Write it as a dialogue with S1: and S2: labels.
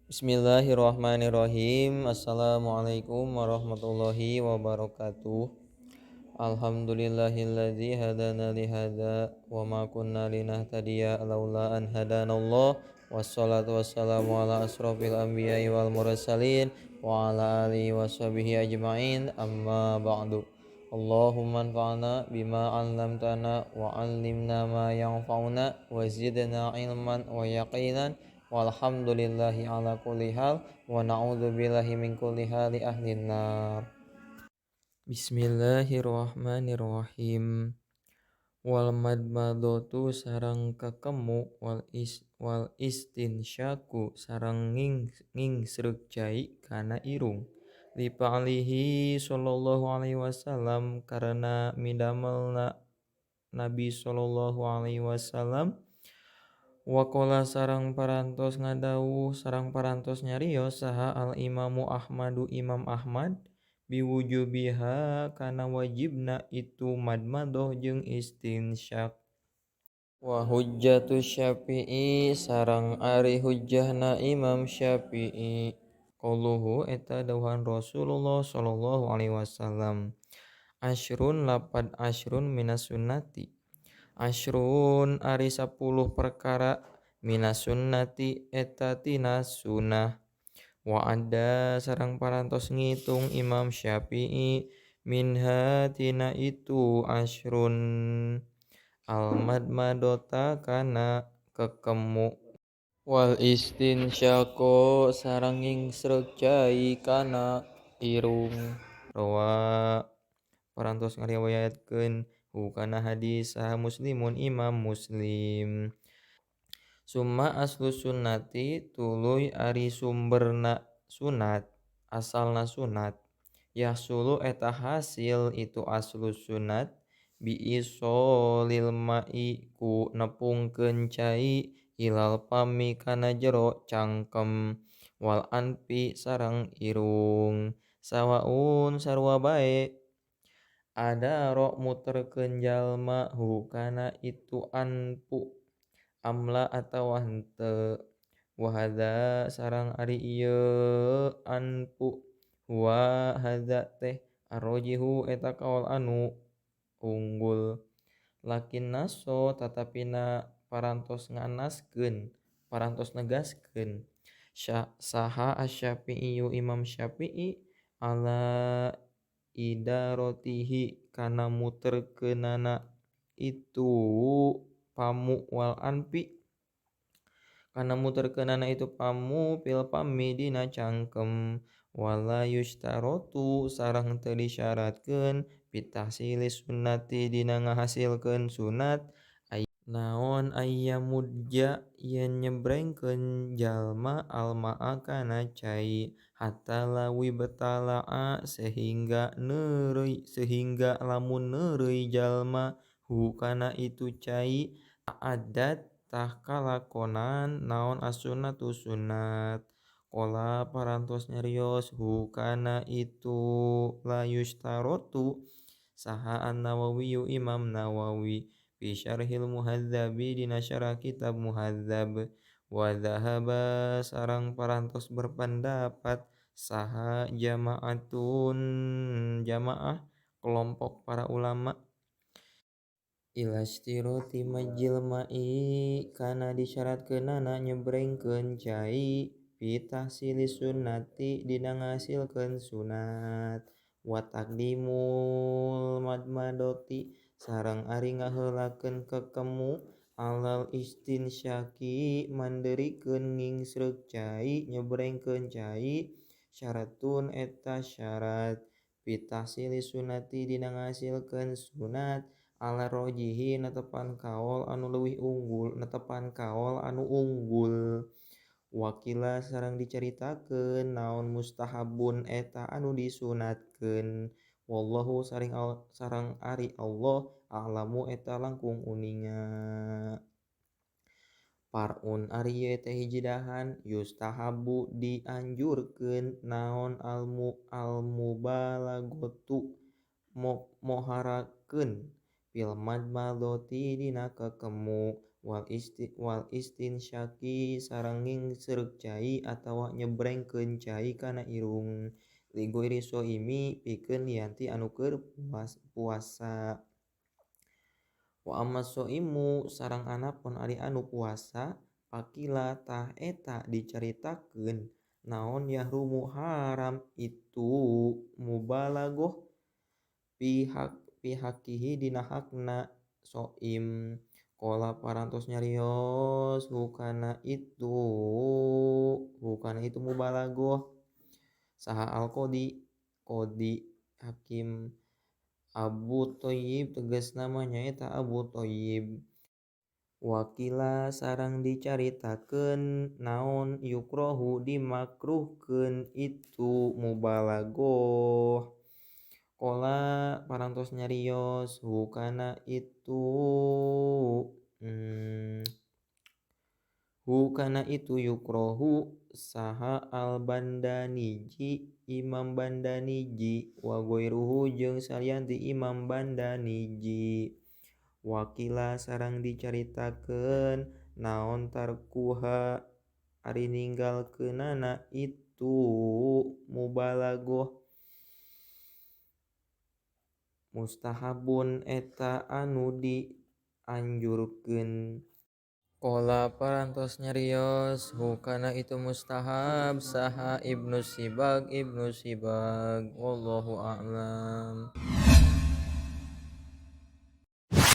S1: Bismillahirrahmanirrahim. Assalamualaikum warahmatullahi wabarakatuh. Alhamdulillahilladzi hadana lihadza wa ma kunna linahtadiya laula an hadanallah. Wassalatu wassalamu ala asrofil anbiya'i wal mursalin wa ala alihi washabihi ajmain. Amma ba'du. Allahumma anfa'na bima 'allamtana wa 'allimna ma yanfa'una wa zidna ilman wa yaqinan. Walhamdulillahi ala kulli hal wa na'udzubillahi min kulli hali ahlin nar. Bismillahirrahmanirrahim. Wal madmadatu sareng kekemu wal istinsyaku sareng ngingsreuk cai kana irung. Li fa'lihi sallallahu alaihi wasallam karena midamelna Nabi sallallahu alaihi wasallam. Waqala sareng parantos ngadawuh sareng parantos nyarios saha al imamu Ahmadu Imam Ahmad biwujubiha kana wajibna itu madmadoh jeung istinsyak. Wa hujjatu Syafi'i sareng ari hujjahna Imam Syafi'i. Qauluhu eta dawuhan Rasulullah sallallahu alaihi wasallam. Asyrun lapad asyrun minas sunnati. Asyrun ari 10 perkara minas sunnati eta tina sunnah. Wa ada sareng parantos ngitung Imam Syafi'i minha tina itu asyrun al madmadota kana kekemu wal istinsyaqo sareng ngingsreuk cai kana irung. Rawa parantos ngariwayatkeun kana hadis saha muslimun Imam Muslim. Summa aslu sunnati tuluy ari sumberna sunat asalna sunat yahsulu eta hasil itu aslu sunat biisolil ma'i ku nepungkeun cai ilal pami kana jero cangkem wal anfi sareng irung sawaun sarua bae adaro muterkeun jalma hu kana itu anpu amla atawa henteu. Wa hadza sareng ari ieu anpu huwa hadza teh arrojihu eta kaol anu unggul. Lakin naso tatapina parantos nganaskeun parantos negaskeun saha asy-Syafi'i Imam Syafi'i ala idarotihi kana muterkeunana itu pamu wal anfi kana muterkeunana itu pamu pil pami dina cangkem wala yushtarotu sareng teu disyaratkeun pitahsilis sunnati dina ngahasilkeun sunat. Naon ayyamudja yen nyebrengkeun jalma almaa kana cai hatta lawi betala'a sehingga neureui sehingga lamun neureui jalma hu kana itu cai ta'addat tah kalakonan naon as-sunnatu sunat. Qala parantos nyarios hu kana itu la yushtarotu saha an-Nawawi Imam Nawawi fi syarhil muhadzabi dina syarah kitab muhadzab. Wa dzahaba sareng parantos berpendapat saha jama'atun jamaah kelompok para ulama ila istiroti majil ma'i kana disyaratkeunana nyebrengkeun cai fi tahsilis sunnati dina ngahasilkeun sunat. Wa taqdimul madmadoti sareng ari ngaheulakeun kekemu alal istinsyaqi manderikeun ngingsreuk cai nyebrengkeun cai syaratun eta syarat fi tahsilis sunnati dina ngahasilkeun sunat ala rojihi netepan kaol anu leuwih unggul netepan kaol anu unggul. Wakila sareng dicaritakeun naon mustahabun eta anu disunatkeun. Wallahu sareng ari Allah a'lamu eta langkung uninga. Parun ari ieu teh hiji dahan yustahabu dianjurkeun naon almubalaghatu moharakeun fil madmadati dina kekemu Wal istinsyaqi sareng ngingseurek cai atawa nyebrengkeun cai kana irung li ghairi shaimi pikeun lian ti anu keur puasa. Wa amma shaimu sareng anapun ari anu puasa pakila tah eta dicaritakeun naon yahrumu haram itu mubalaghah pihakihi dina hakna shaim. Qala parantos nyarios hukana itu mubalaghah saha al-qadi qadi hakim Abu Thayyib tegasna mah nyaeta Abu Thayyib. Wakila sareng dicaritakeun naon yukrohu dimakruhkeun itu mubalaghah. Qala parantos nyarios hukana itu hukana itu yukrohu saha al-Bandaniji Imam Bandaniji wa ghairuhu jeung salian ti Imam Bandaniji. Wakila sareng dicaritakeun naon tarkuha ari ninggalkeunana itu mubalaghah mustahabun eta anu dianjurkeun. Qala parantos nyarios hukana itu mustahab saha Ibnu Sibag wallahu a'lam.